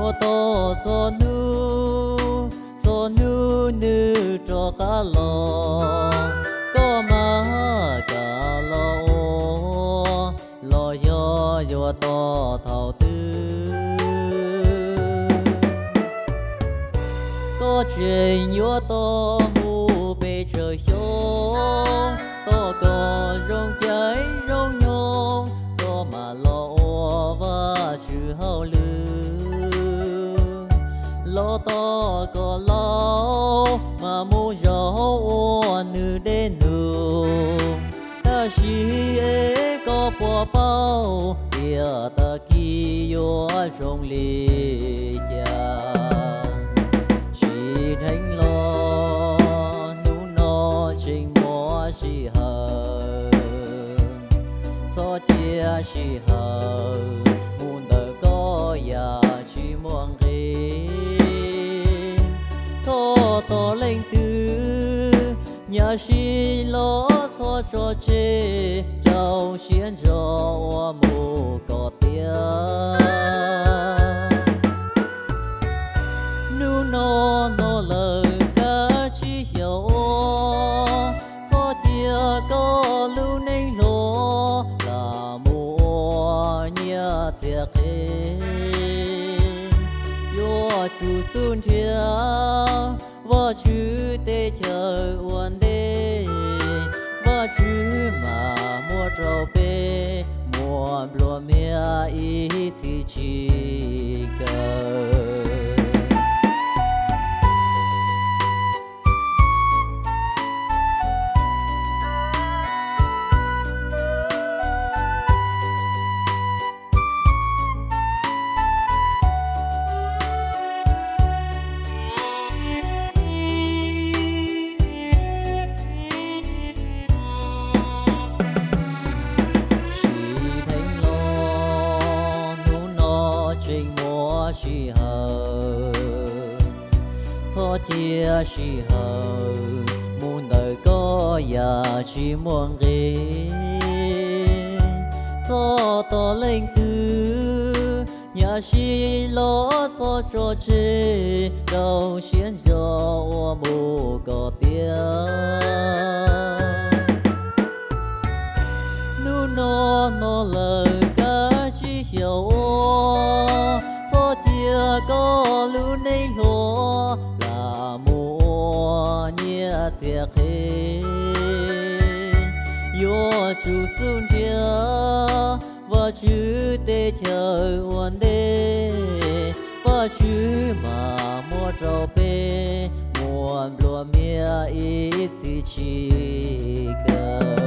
Ua tau txog hnub, txog hnub nws rov qab los, koj mas kam los ua, los yog yuav tos thaum twg. Koj tseem yuav tau mus pes tsawg xyoo, tos kom zoo caij zoo nyoog, koj mam los ua Vajtswv hauj lwm. Los tos kom laus mas mus zaum ua nws dej num. Tab sis es koj puas paub tias tag kis yuav zoo li cas? Tsis dheev los hnub no tseem muaj sij hawm. Txhob cia sij hawm mus ntawm koj yam tsis muaj nqis. Txhob tos leej twg, nyaj sij los txhob tso tseg, rau siab ntso ua mus kom tiav. Hnub no hnov lawm kav tsij xyaum ua, txhob cia koj lub neej hluas lam mus ua nyiaj txiag qhev. Yuav tsum xub nrhiav Vajtswv teb chaws ua ntej, Vajtswv mam muab rau peb muaj nplua mias ib txhis tsis kawg. Tsis dheev los hnub no tseem muaj sij hawm. Txhob cia sij hawm mus ntawm koj yam tsis muaj nqis. Txhob tos leej twg, nyaj sij los txhob tso tseg, rau siab ntso ua mus kom tiav. Hnub no hnov lawm kav tsij xyaum ua, txhob cia koj lub neej hluas lam mus ua nyiaj txiag qhev. Yuav tsum xub nrhiav Vajtswv teb chaws ua ntej, Vajtswv mam muab rau peb muaj nplua mias ib txhis tsis kawg.